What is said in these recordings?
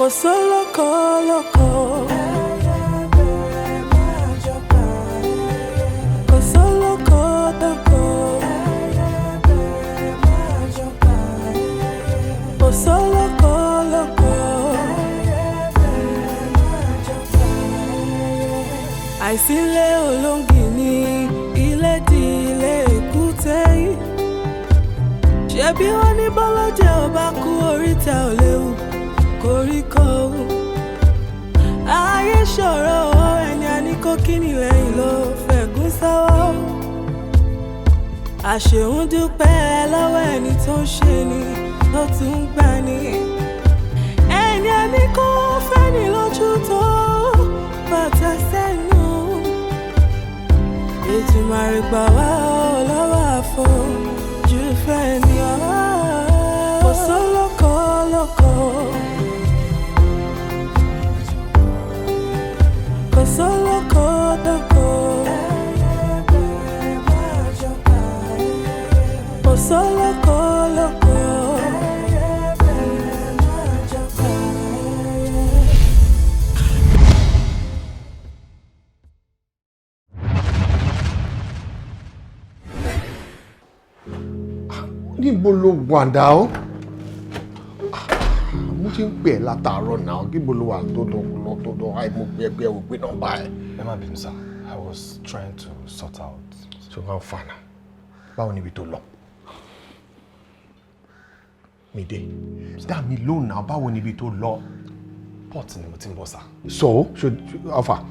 Kò sólókò lóko. Kò sólókò lóko. Kò sólókò lóko. Àìsílẹ̀ olóńgì ní ilé di ilé èkúté yìí. Ṣebí wọ́n ní bọ́lọ́jẹ́ ò bá kú, oríta ò léwu koríko. Ayé ṣòro, ẹni a ní kó kíni lẹ́yìn ló fẹ̀gún sọ́wọ́. Àṣehùn dúpẹ́ lọ́wọ́ ẹni tó ń ṣe ni tó tún ń gbà ní. Ẹni a ní kó fẹ́ni lójú tó bàtà sẹ́nu. Ètùmàrè gbà wá ọ lọ́wọ́ àfojú fẹ́ ni ọ́. Kò sólókò lóko. Kò sólókò lóko. Kò sólókò lóko. Níbo ló wà dá o? Mo ti ń pè ẹ́ látàárọ̀ náà. Níbo ló wà tó àì mo gbé ẹgbẹ́ ò gbé nọ́mbà ẹ̀? Ẹ má bínú sir, I was trying to sort out. Ṣé o máa ń fa náà? Báwo níbi tó lọ? Mide, dá mi lóhùn náà, báwo níbi tó lọ? Port ni mo ti ń bọ̀ sir. So, ṣe ọfà?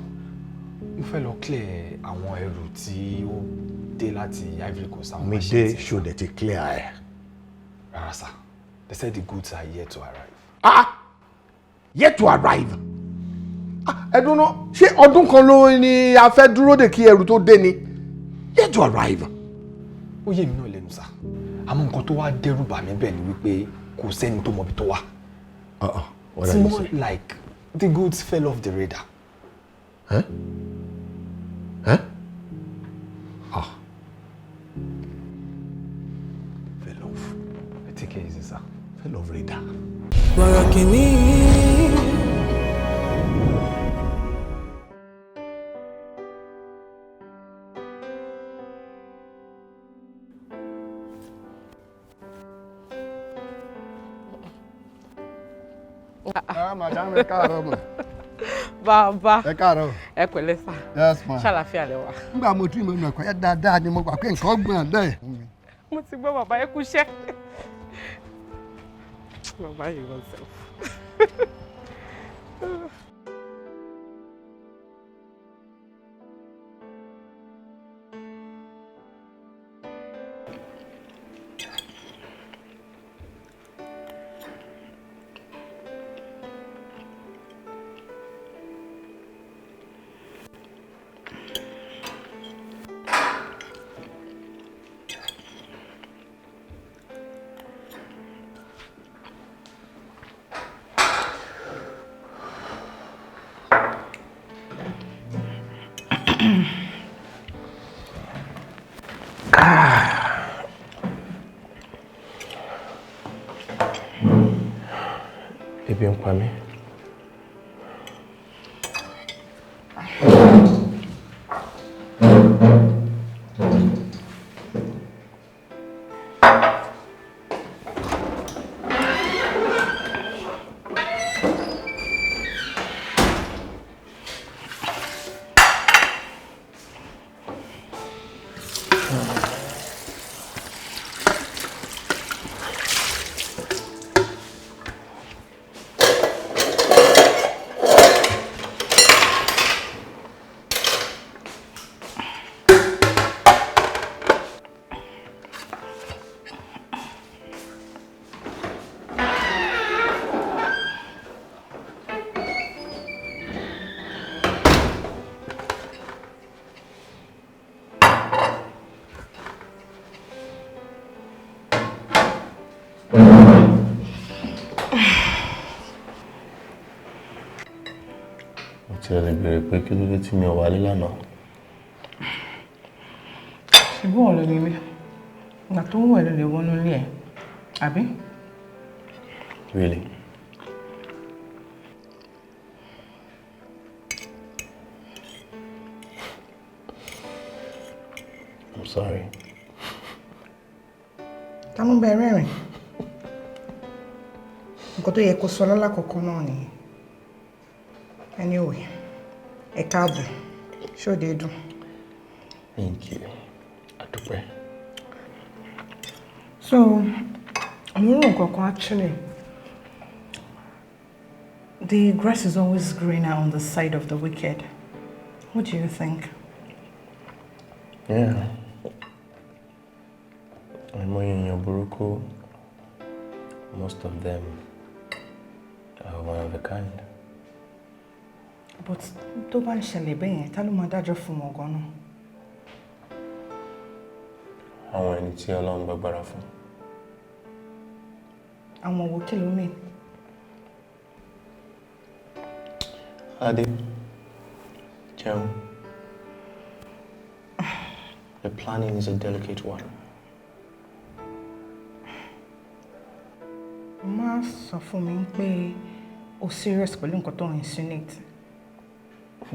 Mo fẹ́ lọ clear àwọn ẹrù tí ó dé láti Ivory Coast. Àwọn Mide, machines. Ṣo dẹ̀ ti clear ẹ̀? Rárá sir, they said the goods are yet to arrive. Ah! Yet to arrive. Ah, ẹ dúró ná, ṣé ọdún kan ló ní a fẹ́ dúró dè kí ẹrù tó dé ni? Yet to arrive. Ó yé mi náà lẹ́nu sir, àmọ́ nǹkan tó wá dẹ́rù bà mí bẹ́ẹ̀ ni wípé kò sẹ́ni tó mọbi tó wà. What It's are you more saying? like the goods fell off the radar. Huh? Huh? Ah. Fell off. Take it easy, sir. Fell off radar. Bọ̀rọ̀ kìíní. Ah, madam, ẹ káàárọ̀ mọ̀. Bàbá. Ẹ káàárọ̀. Ẹ pẹ̀lẹ́ sà. Yes, ma. Ṣàlàfíà lẹ wà? Nígbà mo tí mo nà kọ́ ẹ dáadáa ni mo gbà pé nǹkan gbọ̀n bẹ́ẹ̀. Mo ti gbọ́ bàbá, ẹ kúṣẹ́. Bàbá yìí wọ́n sẹ́wọ̀. Ebi ń pa mí. Mo tiẹ̀ lè béèrè pé kí ló dé tí mi ò wálé lánàá. Ṣùgbọ́n ọ̀rọ̀ ni mí. Ìgbà tó ń wẹ̀ ló lè wọnú ilé ẹ̀, àbí? Really? I'm sorry. Ta ló ń bẹ rẹ́rìn? Nǹkan tó yẹ kó sọ lọ́lákọ̀ọ́kọ́ náà nìyẹn. Anyway, ẹ káàbọ̀, ṣóde dùn? Thank you. Adúpẹ́. So, àwọn ohun kankan actually. The grass is always greener on the side of the wicked. What do you think? Yeah. Àìmọye èèyàn burúkú, most of them are one of a kind. But tó bá ń ṣẹlẹ̀ bẹ́ẹ̀ yẹn, ta ló máa dájọ́ fún wọn gan-an? Àwọn ẹni tí Ọlọ́run gbàgbára fún. Àwọn wo? Kí ló mean? Adé, jẹun. The planning is a delicate one. Má sọ fún mi pé o serious pẹ̀lú nǹkan tó ń insinuate.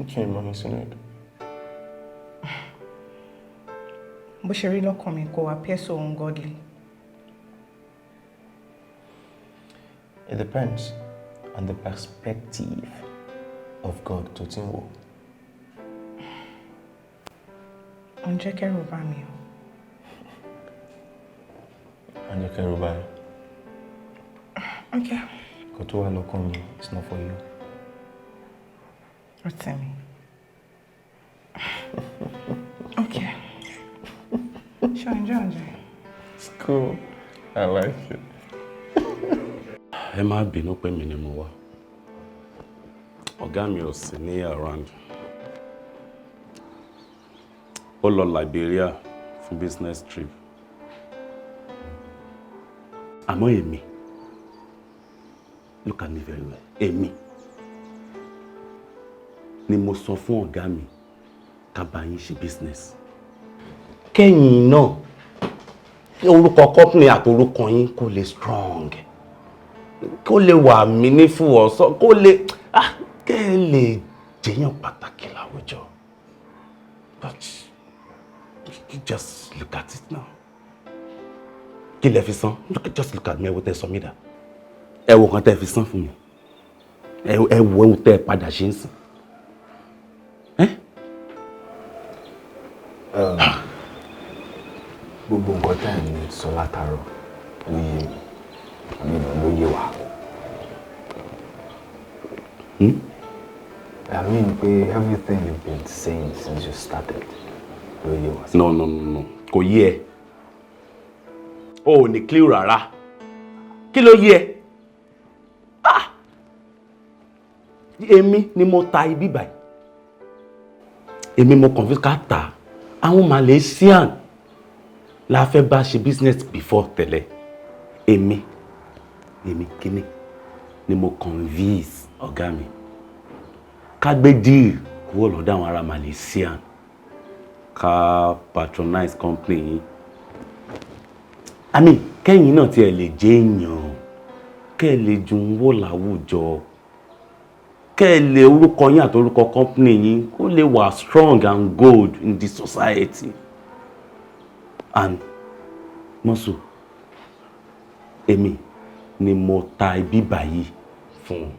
Kí ni mo insinuate? Bó ṣe rí lọ́kàn mi kò appear so ungodly. It depends on the perspective of God tó ti ń wò. Ó ń jẹ́ kẹ́rù bá mi o. Ó ń jẹ́ kẹ́rù bá ẹ. Okay. Nǹkan tó wà lọ́kàn mi is not for you. Rotimi. Okay. Ṣé o enjoy oúnjẹ? It's cool. I like it. Ẹ má bínú pé mi ni mo wá. Ọ̀gá mi ò sí ní around. Ó lọ Liberia fún business trip. Àmọ́ èmi, look at me very well, èmi ni mo sọ fún ọ̀gá mi ká bá yín ṣe business. Kẹ́yìn náà, orúkọ company àti orúkọ yín kó lè strong, kó lè wà meaningful ọ̀sán, kó lè kẹ́ ẹ lè jẹ́yàn pàtàkì láwùjọ. But you just look at it now. Kí lẹ fi san? Just look at me, ẹ wo tẹ́ sọ mí dà. Ẹ wo kan tẹ́ fi san fún mi. Ẹ wo ohun tẹ́ padà ṣe ń sìn. Gbogbo nǹkan tá ẹ̀ ń sọ látàárọ̀ ló yé mi, àmì ló yé wa. I mean pé everything you've been saying since you started ló yé wa. No, no, no, no, kò yé ẹ. O ò ní clue rárá. Kí ló yé ẹ? Ah! Èmi ni mo ta ibi báyìí. Èmi mo confuse ká tà. Àwọn Malaysian la fẹ́ bá ṣe business before tẹ́lẹ̀. Èmi kíní ni mo convince ọ̀gá mi ká gbé deal kúrò lọ́dọ̀ àwọn ará Malaysian, ká patronize company yín. I mean, kẹ́yìn náà tiẹ̀ lè jẹ́ èèyàn, kẹ́ ẹ lè jùn wò láwùjọ, kẹ́ ẹ lè orúkọ yín àti orúkọ company yín kó lè wà strong and good in the society. And mọ́sù, èmi ni mo ta ibi báyìí fún un.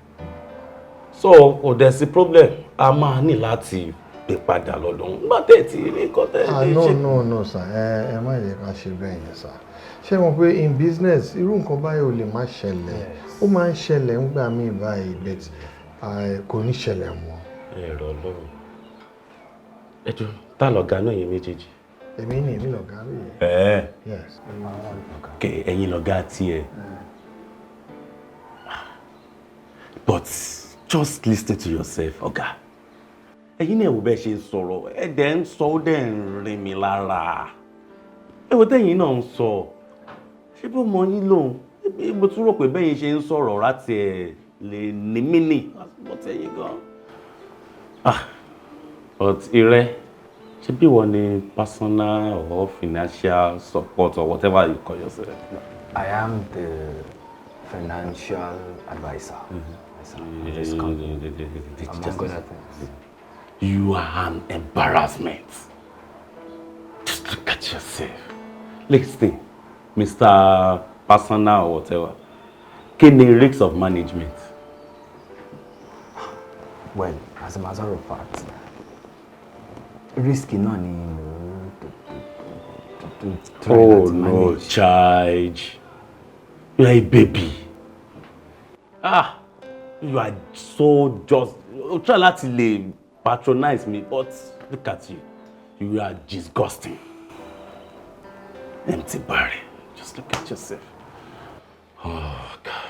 So kò dẹ̀ sí problem, a máa ní láti gbé padà lọ́dọ̀ nígbà tẹ́ ẹ ti rí nǹkan tẹ́ ẹ lè ṣe. No, no, no, sir, ẹ má yẹ ká ṣe bẹ́ẹ̀ yẹn, sir. Ṣé mo pé in business irú nǹkan báyìí ò lè má ṣẹlẹ̀. Ó máa ń ṣẹlẹ̀ ńgbà míì báyìí, but kò ní ṣẹlẹ̀ mọ́. Ẹ̀rọ Ọlọ́run. Ẹ jọ, tá lọ̀gá náà yẹn méjèèjì? Èmi ni, èmi lọ̀gá rí. Ẹ. Yes. Ẹ̀yin lọ̀gá tiẹ̀. But just listen to yourself, ọ̀gá. Ẹ̀yin náà wò bẹ́ẹ̀ ṣe ń sọ̀rọ̀, ẹ dẹ̀ ń sọ, ó dẹ̀ ń rin mi lára. Ẹ wo tẹ́yin náà ń sọ, ṣé bó mọ yín lòun? Mo tún rò pé bẹ́yìn ṣe ń sọ̀rọ̀ láti ẹ̀ lè ní mí nì, but ẹ̀yin gan. Ah, but Ire, ṣé bí wọ́n ní personal or financial support or whatever you call yourself? I am the financial advisor. Of this company, among other things. You are an embarrassment. Just look at at yourself. Listen, Mr. Personal or whatever. Kí ni risk of management? Well, as a matter of fact, risk náà ni mo to try Oh láti no, manage. child. You are a baby. Ah, you are so just. You try láti lè patronize me, but look at you. You are disgusting. Empty barrel. Just look at yourself. Oh, God.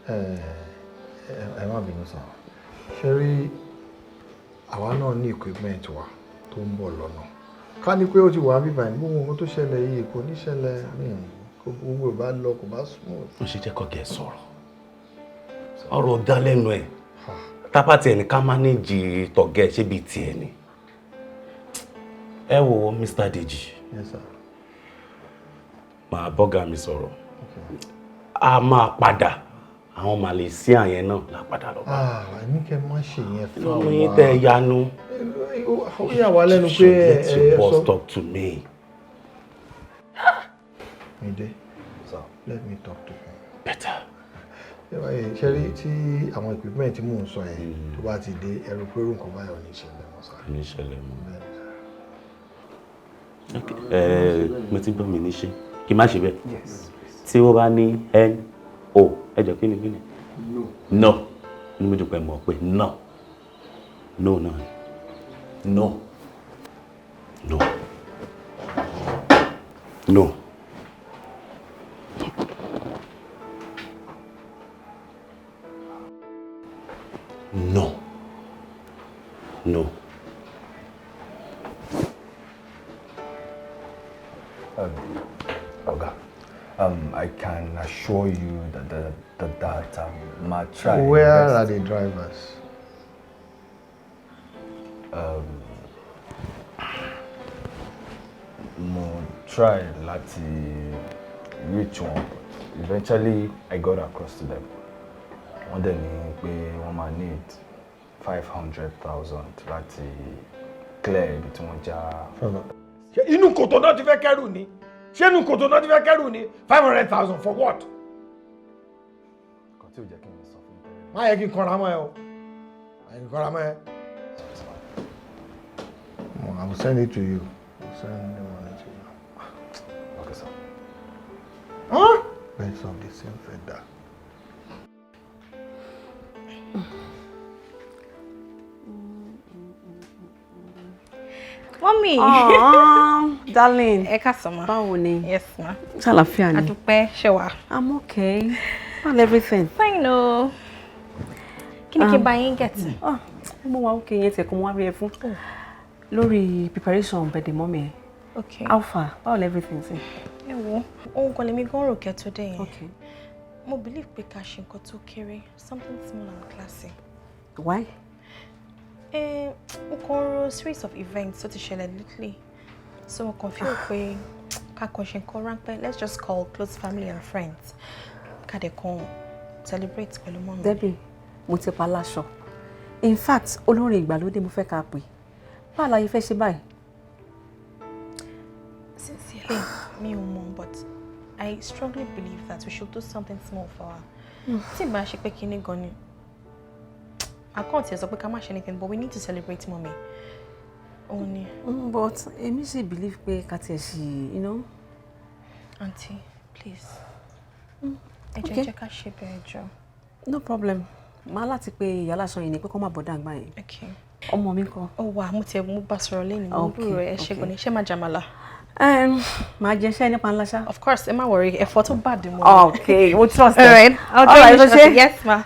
Ẹ má bínú sá, ṣe rí àwa náà ní equipment wa tó ń bọ̀ lọ́nà. Ká ní pé ó ti wà bíbá ní gbogbo nǹkan tó ṣẹlẹ̀ yìí kò ní ṣẹlẹ̀, kò gbogbo ẹ̀ bá lọ, kò bá smooth. Ó ṣe jẹ́ kọ́kẹ́ sọ̀rọ̀. Ọ̀rọ̀ dá lẹ́nu ẹ̀. Tápá tiẹ̀ ní ká manage tọ̀gẹ́ ṣé bíi tiẹ̀ ni. Ẹ wo, Mr. Deji. Yes, sir. Màá bọ́gà mi sọ̀rọ̀. A máa padà. Àwọn Malaysia yẹn náà la padà lọ bá. Ah, ní kẹ́ má ṣe yẹn fún Lọ́mọ yín tẹ́ ẹ yanu. Ó yà wá lẹ́nu pé ẹ Let your ẹ boss sọ. talk to me. Mide, let me talk to him. Better. Ṣe rí tí àwọn equipment tí mò ń sọ yẹn tó bá ti dé, ẹrù pé irú nǹkan báyọ̀ ní ìṣẹ̀lẹ̀ mọ́ sá. Ní ìṣẹ̀lẹ̀ mọ́. Ẹ mo ti gbọ́ mi ní ṣe kí n má ṣe bẹ́ẹ̀. Yes. Tí wọ́n bá ní N O, ẹ jọ, kí ni kí ni? No. Inú mi dùn pé mọ̀ pé no. No náà ni. No. No. No. No. No. Oga, I can assure you that ma try. Where best. are the drivers? Mo try láti reach wọn, but eventually I got across to them. Wọ́n dẹ̀ ní pé wọ́n máa need 500,000 láti clear ibi tí wọ́n já. Ṣé inú kòtò náà ti fẹ́ kẹ́rù ni? Ṣé inú kòtò náà ti fẹ́ kẹ́rù ni? 500,000 for what? Nǹkan tí ò jẹ́ kí n sọ fún tẹ́lẹ̀. Má yẹ kí n kanra mọ́ ẹ o, má yẹ kí n kanra mọ́ ẹ. I will send it to you. I will send the money to you. Okay, sir. Huh? Birds of the same feather. Mommy. Aww, darling. Ẹ káàsán ma. Báwo ni? Yes ma. Ṣàlàáfíà ni? Àdúpẹ́, ṣé wà? I'm okay. How's everything? Fine o. Kí ni kí n bá yín get? Ah, mo wà okay, yẹn tẹ̀ kó mo wá rí ẹ fún. Lórí preparation birthday mommy ẹ. Okay. How far? Báwo ni everything sí? Ẹ wo, ohun kan lèmi gan rò kẹ́ tó dé yẹn. Okay. Mo believe pé ká ṣe nǹkan tó kéré, something small and classy. Why? Eh, mo kàn ro series of events tó ti ṣẹlẹ̀ lately. So mo kàn feel pé ká kàn ṣe nǹkan ráńpẹ́. Let's just call close family and friends. Ká dẹ̀ kàn celebrate pẹ̀lú mommy. Debbie, mo ti pa láṣọ. In fact, olórin ìgbàlódé mo fẹ́ ká pè. Báwo la yẹ fẹ́ ṣe báyìí? Sincerely, mi ò mọ̀, but I strongly believe that we should do something small for her. Tí ìbá ṣe pé kinní gan ni. Àkáǹtì ẹ̀ sọ pé ká má ṣe anything, but we need to celebrate mommy. Òun ni. But èmi sì believe pé ká tiẹ̀ ṣì. Aunty, please. Ẹ jẹ́ Okay. jẹ́ ká ṣe bẹ́ẹ̀ jọ. No problem. Màá láti pe ìyá aláṣọ yìí ni pé kó má bọ̀ dàgbà yẹn. Okay. Ọmọ mi ńkọ́? Ó wà, mo tiẹ̀ mú bá sọ̀rọ̀ lẹ́nu, mo Okay, búrò ẹ ṣe gan ni, ṣé máa jàmàlà? Màá jẹ iṣẹ́ nípa ńlá ṣá. Of course, ẹ má worry, ẹ̀fọ́ tó bá dé mọ́. Okay, mo trust ẹ. All right, I'll All join right, you so shortly. ṣe? Yes, ma.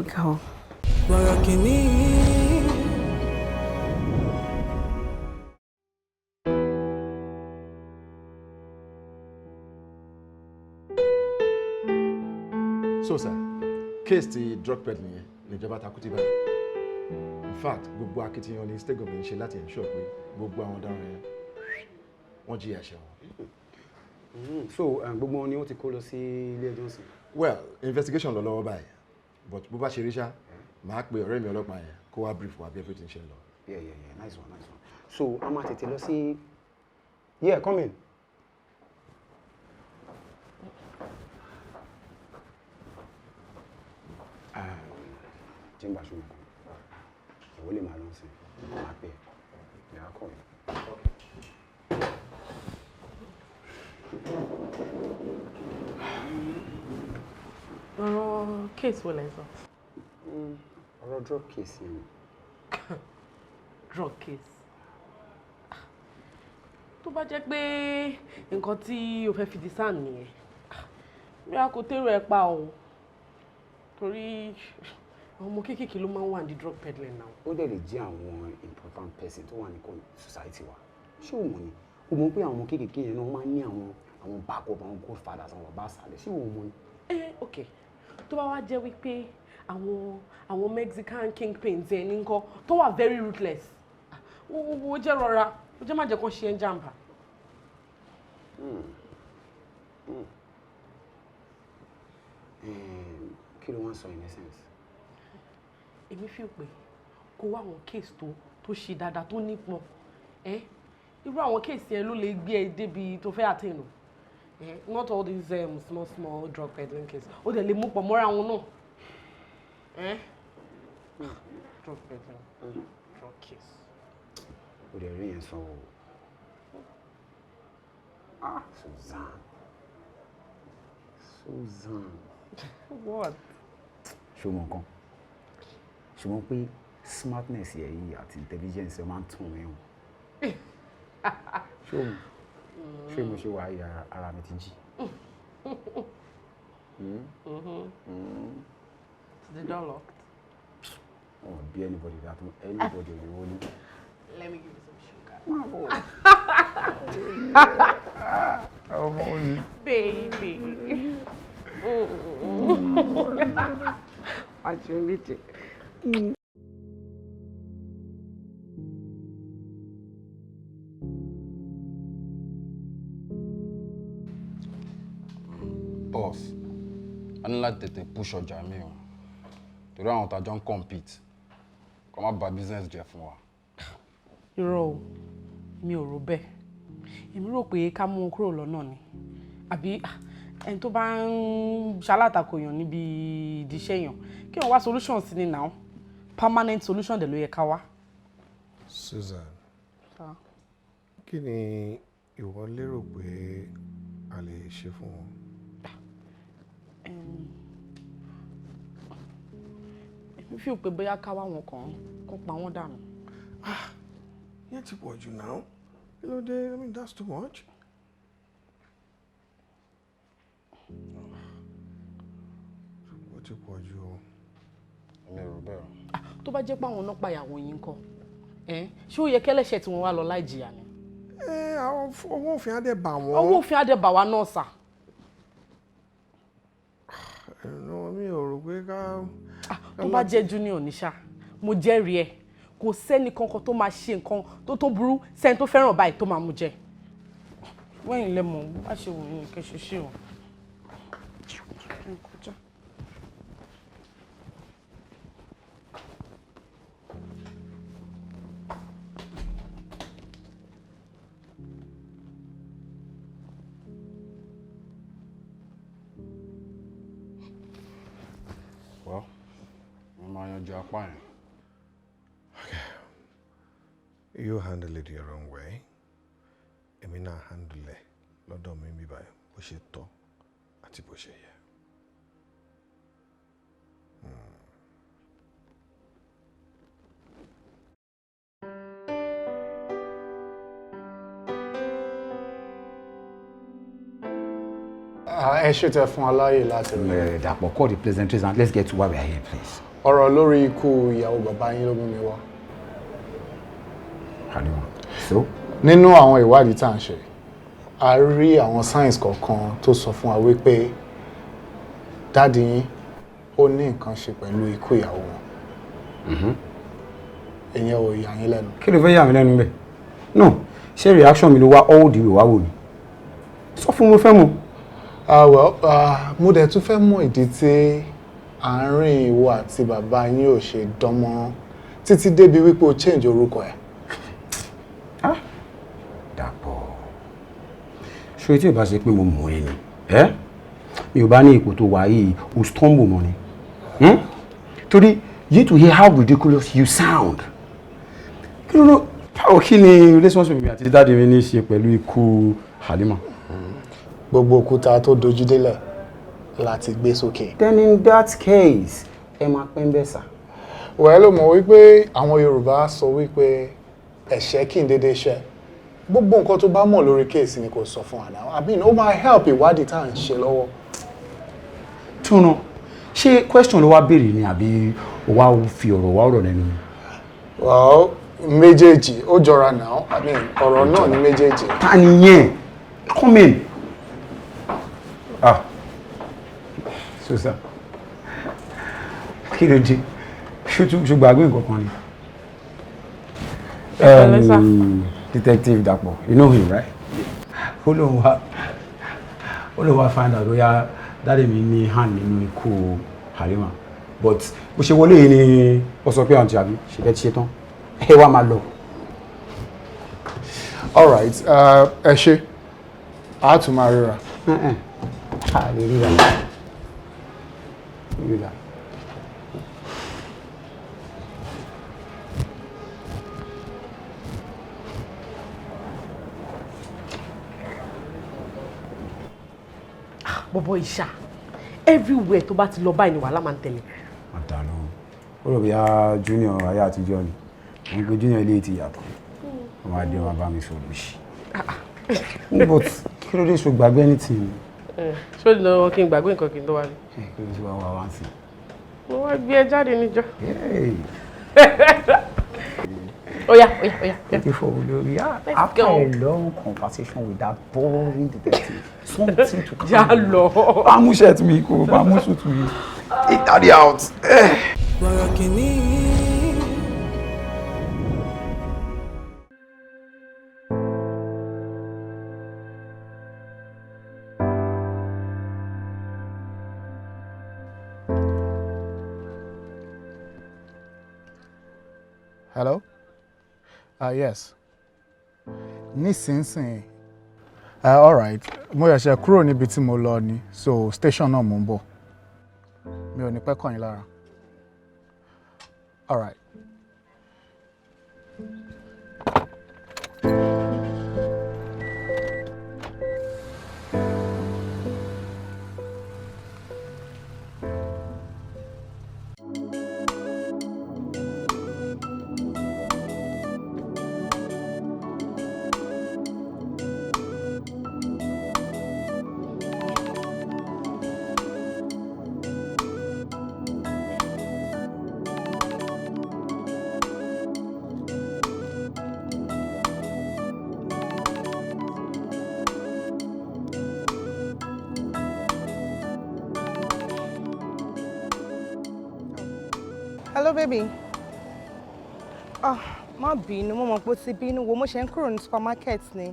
Okay. O. Gbọ̀rọ̀ kìíní. So sir, case ti drug peddling yẹn níjọba takú ti báyìí. In fact, gbogbo akitiyan ní state government ṣe láti ensure pé gbogbo àwọn ọ̀daràn yẹn, wọ́n jìyà ẹ̀ṣẹ̀ wọn. So gbogbo wọn ni wọ́n ti kó lọ sí ilé ẹjọ́ sí? Well, investigation lọ lọ́wọ́ báyìí, but bó bá ṣe rí ṣá, Màá pe ọ̀rẹ́ mi ọlọ́pàá yẹn kó wá brief wa bí everything ṣe ń lọ. Yeah, nice one, nice one. So a máa tètè lọ sí. Yeah, come in. Jimba, ṣùgbọ́n ìwọ lè máa lọ sí, máa pè é, ìyá kọ̀ ẹ́. Ọ̀rọ̀ case wo lẹ ń sọ? Ọ̀rọ̀ drug case yẹn. Drug case. Tó bá jẹ́ pé nǹkan tí o fẹ́ fi di sáà nìyẹn, bí a kò tẹ́rù ẹ pa o, torí àwọn ọmọ kéékèèké ló máa ń wà ní drug peddling now. Ó dẹ̀ lè jẹ́ àwọn important person tó wà ní society wa. Ṣé o mọ̀ ni? O mọ̀ pé àwọn ọmọ kéékèèké yẹn náà wọ́n máa ń ní àwọn backup, àwọn godfathers, àwọn bàbá àsàlẹ̀. Ṣé o mọ̀ ni? Ẹ ok, tó bá wá jẹ́ wípé àwọn Mexican kingpins yẹn ní nǹkan tó wà very ruthless, wo jẹ́ rọra, ó jẹ́ má jẹ́ kó ṣe ẹ́ ń jàǹbá. Kí ló wá ń sọ in essence? Èmi fi pé kó wá àwọn case tó ṣe dáadáa, tó nípọn ẹ. Irú àwọn case yẹn ló lè gbé ẹ débi tó fẹ́ attain o, not all these small small drug peddling case. Ó dẹ̀ lè mú pọ̀ mọ́ra wọn náà. Drug peddling, drug case. Ó dẹ̀ rí yẹn sọ o. Ah, Susan, Susan. What? Ṣé o mọ nǹkan? Ṣùgbọ́n pé smartness yẹ yìí àti intelligence ẹ máa ń tún mi o. Ṣé o mọ̀? Ṣé mo ṣe wà á, ara mi ti jí? Is the door locked? Oh, be anybody that anybody ò lè wọlé. Let me give you some sugar. Ọmọ mi. Baby. Àṣírí. Boss, a ní láti tètè push ọjà mi o, torí àwọn tá jọ ń compete kó má bà business jẹ́ fún wa. Irọ́ o, mi ò rò bẹ́ẹ̀. Èmi rò pé ká mú un kúrò lọ́nà ni, àbí ẹni tó bá ń ṣalátakò yàn níbi ìdíṣẹ́ yàn, kí wọ́n wá solution sí ni now. Permanent solution dẹ̀ ló yẹ ká wá. Susan, kí ni ìwọ lérò pé a lè ṣe fún wọn? Èmi fi pé bóyá ká wá wọn kàn kó pa wọ́n dànù. Ah, yẹn ti pọ̀ jù now. Kí ló dé? I mean, that's too much. Ó ti pọ̀ jù o. Èmi rò bẹ́ẹ̀ o. Tó bá jẹ́ pé àwọn náà pàyàwó yín ńkọ́, ṣé ó yẹ kẹ́lẹ́ṣẹ̀ tí wọ́n wá lọ láì jìyà ni? Ẹ àwọn ọwọ́ òfin á dẹ̀ bà wọ́n. Ọwọ́ òfin á dẹ̀ bà wá náà sà. Ẹ̀rọ mi ò rò pé ká. Tó bá jẹ́ Junior ní ṣá, mo jẹ́rìí ẹ̀, kò sẹ́ni kankan tó máa ṣe nǹkan tó burú sẹ́ni tó fẹ́ràn báyìí tó máa mú jẹ. Wẹ́yìn lẹ mọ̀ bó bá ṣe wù yín kẹ́ ṣe ṣe o. Well, mo máa yanjú apá yẹn. You handle it your own way. Èmi náà handle ẹ̀ lọ́dọ̀ mi bí báyìí, bó ṣe tọ́ àti bó ṣe yẹ. Ẹ ṣe tẹ fún aláyè láti rí. Dàpọ̀, call the pleasantries and let's get to why we are here, please. Ọ̀rọ̀ lórí ikú ìyàwó bàbá yín ló mú mi wá. Halima, so? Nínú àwọn ìwádìí tá à ń ṣe, a rí àwọn signs kọ̀ọ̀kan tó sọ fún wa wípé daddy yín ó ní nǹkan ṣe pẹ̀lú ikú ìyàwó wọn. Ìyẹn ò yà yín lẹ́nu? Kí ló fẹ́ yà mí lẹ́nu bẹ́ẹ̀? No, ṣé reaction mi ló wá all the way wá wò ni? Sọ fún mi, fẹ́ mọ̀. Ah, well, mo dẹ̀ tún fẹ́ mọ̀ ìdí tí àárín ìwọ àti bàbá yín ò ṣe dánmọ́rán títí débi wípé o change orúkọ ẹ̀. Dàpọ̀, ṣé tí o bá ṣe pé mo mọ̀ ẹ́ ni ẹ́ mi ò bá ní ipò tó wà yìí, o stumble mọ́ ni. Torí you to hear how ridiculous you sound. Kí ló ló báwo, kí ni relationship mi àti daddy mi ní í ṣe pẹ̀lú ikú Halima? Gbogbo òkúta tó dojú délẹ̀ láti gbé sókè. Then in that case, ẹ máa pín bẹ́ẹ̀ sà. Wẹ́ẹ́ ló mọ̀ wípé àwọn Yorùbá sọ wípé ẹ̀ṣẹ̀ kì í dédé ṣẹ́. Gbogbo nǹkan tó bá mọ̀ lórí case ni kò sọ fún wa náà. I mean, ó máa help ìwádìí tá à ń ṣe lọ́wọ́. Túnú, ṣé question ló wá béèrè ni àbí o wá fi ọ̀rọ̀ wá ọ̀rọ̀ lẹ́nu mi? Well, méjèèjì ó jọra náà. I mean, ọ̀rọ̀ náà ni méjèèjì. Ta ni yẹn? Come in. Ah, Susan, kí ló dé? Ṣó gbàgbé nǹkan kan ni? Pẹ̀lẹ́ sà. Detective Dàpọ̀, you know him, right? Ó lóun wá find out bóyá daddy mi ní hand nínú ikú Halima, but bó ṣe wọlé yìí ni ó sọ pé àwọn ti àbí ṣe fẹ́ ṣe tán, ẹ wá máa lọ. All right, ẹ ṣe, a tún máa ríra. A lè ríra ríra. Bọ̀bọ̀ ìṣá, everywhere tó bá ti lọ báyìí ni wàhálà máa ń tẹ̀lé. Àdàlù, ó rò bóyá junior ayé àtijọ́ ni wọ́n pe junior, ilé ti yàtọ̀. Wọ́n á dé, wọn bá mi sọ̀rọ̀ sí, but kí ló dé? Ṣo gbàgbé anything? Ṣé ó di dandan kí n gbàgbé nǹkan kí n tó wá ní? Kí ló ti wá wá wá sí? Mo wá gbé ẹ jáde níjọ́. Oya, oya, oya. Thank you for olórí. Let's After go. a long conversation with that boring detective, something to Já lọ. Bá mú shirt mi, kò bá mú suit mi. Take daddy out. Bọ̀rọ̀ kìíní. Hello? Yes. Nísinsìnyí. All right. Mo ṣẹ̀ṣẹ̀ kúrò níbi tí mo lọ ni, so station náà mò ń bọ̀. Mi ò ní pẹ́ kàn yín lára. All right. Hello, baby. Ah, má bínú, mo mọ̀ pé o ti bínú. Wo, mo ṣe ń kúrò ní supermarket ni.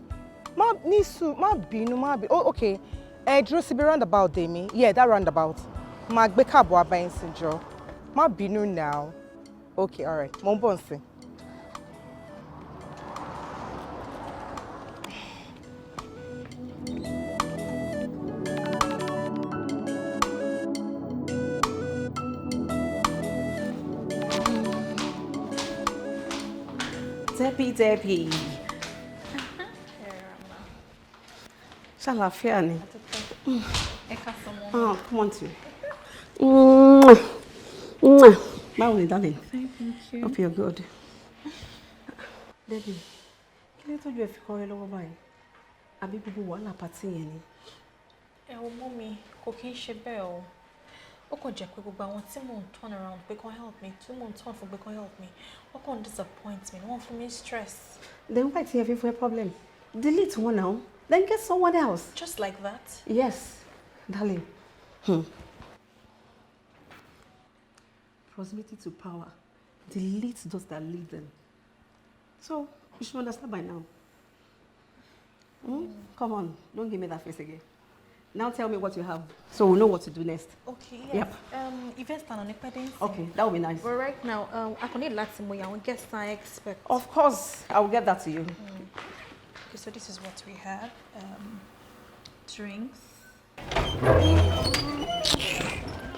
Má ní sùn, má bínú, má bínú. Oh, okay. Ẹ dúró síbi roundabout dè mí. Yeah, that roundabout. Máa gbé cab wá bá yín sí jọ. Má bínú now. Okay, all right. Mo ń bọ̀ nsìn. Debbie, Debbie. Ṣàlàáfíà ni. Ẹ ká sọ mọ́. Oh, come on to. Mwah. Mwah. Báwo ni, darling? Fine, thank you. Hope you're good. Debbie, kí ló tójú ẹ fi kọ́rẹ́ lọ́wọ́ báyìí? Àbí gbogbo wàhálà party yẹn ni? Ẹ wo mummy, kò kí ń ṣe bẹ́ẹ̀ o. Ó kàn jẹ́ pé gbogbo àwọn tí mò ń turn around pé kán help me, tí mò ń turn fún pé kán help me, wọ́n kàn disappoint me, wọ́n fún mi stress. Then why tí ẹ fi fún ẹ problem? Delete one now, then get someone else. Just like that? Yes, darling. Proximity to power. Delete those that lead them. So, you should understand by now. Come on, don't give me that face again. Now tell me what you have, so we'll know what to do next. Okay, yes. Yep. Event plan on Ìpàdé. Okay, that would be nice. But right now, I can need láti mọ àwọn guests I expect. Of course, I will get that to you. Okay, so this is what we have. Drinks.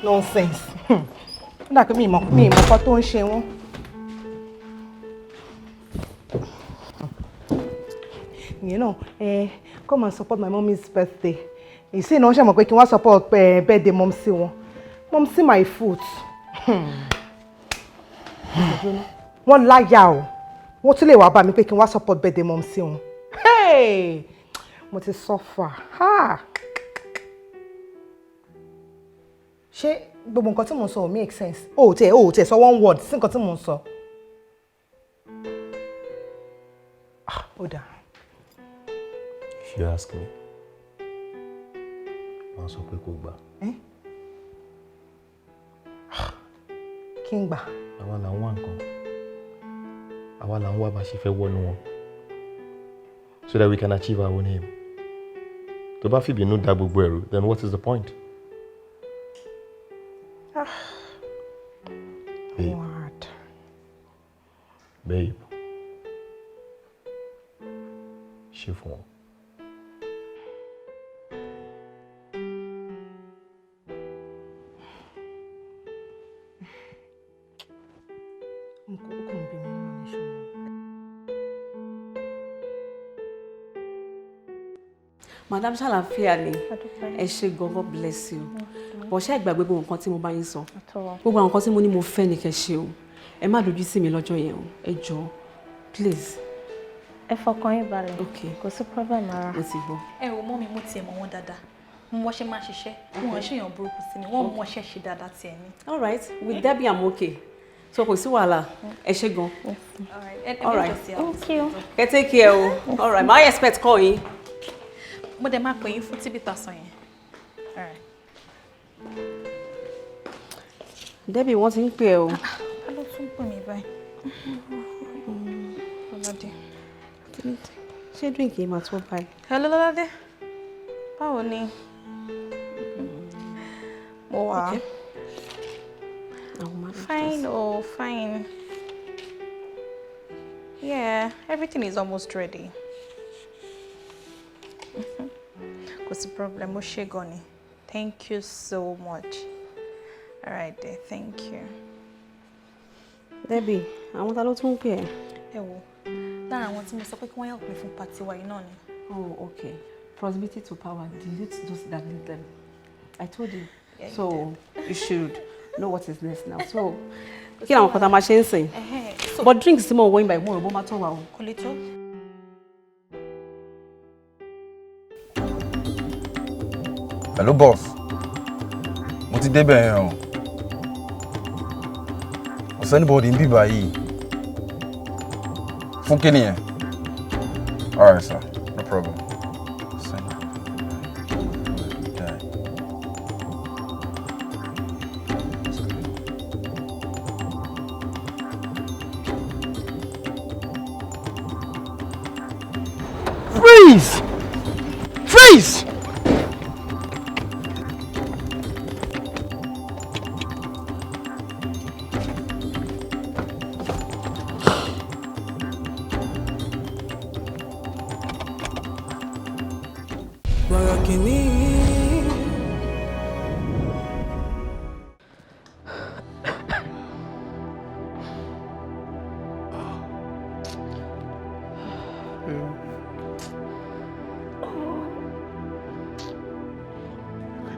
Nonsense. Ó dà pé mi ì mọ̀ nǹkan tó ń ṣe wọ́n. You know, come and support my mommy's birthday. Ìsìn náà ṣe mọ̀ pé kí wọ́n support birthday mumsy wọn. Mumsy my foot. Wọ́n láyà o. Wọ́n tún lè wá bá mi pé kí wọ́n support birthday mumsy wọn. Hey! Mo ti suffer. Ha! Ṣé gbogbo nǹkan tí mò ń sọ ò make sense? O ò tiẹ̀ sọ one word sí nǹkan tí mò ń sọ. Ah, ó dáa. If you ask me, wọ́n sọ pé kò gbà. Kí n gbà? Àwa là ń wá nǹkan. Àwa là ń wá bá ṣe fẹ́ wọnú wọn. So that we can achieve our own aim. Tó bá fìbínú da gbogbo ẹ̀rù, then what is the point? Ah. Babe. What? Babe. Ṣe fún wọn. Nǹkan ó kàn bí mi nínú ní ṣùgbọ́n. Madam, ṣàlàáfíà ni. Ẹ ṣé gan, God bless you. Bọ̀ ṣé ìgbàgbé gbogbo nǹkan tí mo bá yín sọ? Gbogbo àwọn nǹkan tí mo ní mo fẹ́ ni kẹ́ ṣe o. Ẹ má dojú sí mi lọ́jọ́ yẹn o. Ẹ jọ̀ọ́, please. Ẹ fọkàn yín balẹ̀. Okay. Kò sí problem rárá. Mo ti gbọ́. Ẹ wo mọ́ mi, mo tiẹ̀ mọ̀ wọ́n dáadáa. Mo mọ̀ ṣe máa ṣiṣẹ́. Wọ́n ṣèyàn burúkú sí mi. Wọ́n mọ̀ ṣẹ́ ṣe dáadáa tiẹ̀ ni. All right, with Debbie I'm okay. So kò sí wàhálà. Ẹ ṣé gan. All right. All right. Thank you. Kẹ́ take care o. All right, my expect call yín. Mo dẹ̀ máa pè yín fún tíbi tàṣán yẹn. All right. Debbie, wọ́n ti ń pè ẹ́ o. Ta ló tún pè mí báyìí? Lọ́ládé. Ṣé drink yìí máa tó báyìí? Hello, Lọ́ládé. Báwo ni? Mo wà. Okay. Fine, oh, fine. Yeah, everything is almost ready. Kò sí problem, ó ṣé gan ni. Thank you so much. All right, dear, thank you. Debbie, àwọn ta ló tún ń pè ẹ́? Ẹ wo, lára àwọn tí mo sọ pé kí wọ́n help mi fún party wa yìí náà ni. Oh, okay. Proximity to power dilutes those that need them. I told you. Yeah, you So you should know what is next now. So, kí làwọn kan tá a máa ṣe ń sìn? Ẹhẹ́n, so- But drinks tí mo wọ ìgbà ìmọ̀ òròbó máa tó wa o. Kò lè tó. Hello boss, mo ti débẹ̀ yẹn o. Kò sí anybody ń bí báyìí. Fún kí nìyẹn? All right sir, no problem. Send. Die. Freeze! Freeze! Gbọ̀rọ̀ kìíní.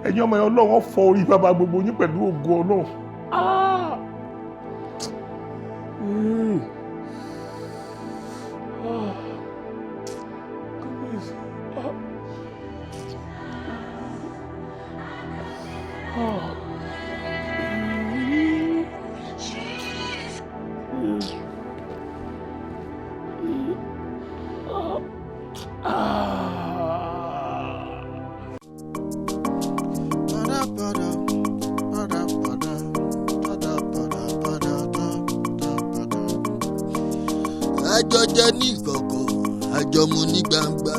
Ẹ̀yin ọmọ yẹn, Ọlọ́run fọ orí bàbá gbogbo yín pẹ̀lú ògo Ọlọ́run. Ah! Mm. Ah. Goodness. Ah. Ah. Mm. Ah. Ah. Àjọjẹ ní ìkọ̀kọ̀, àjọmu ní gbangba.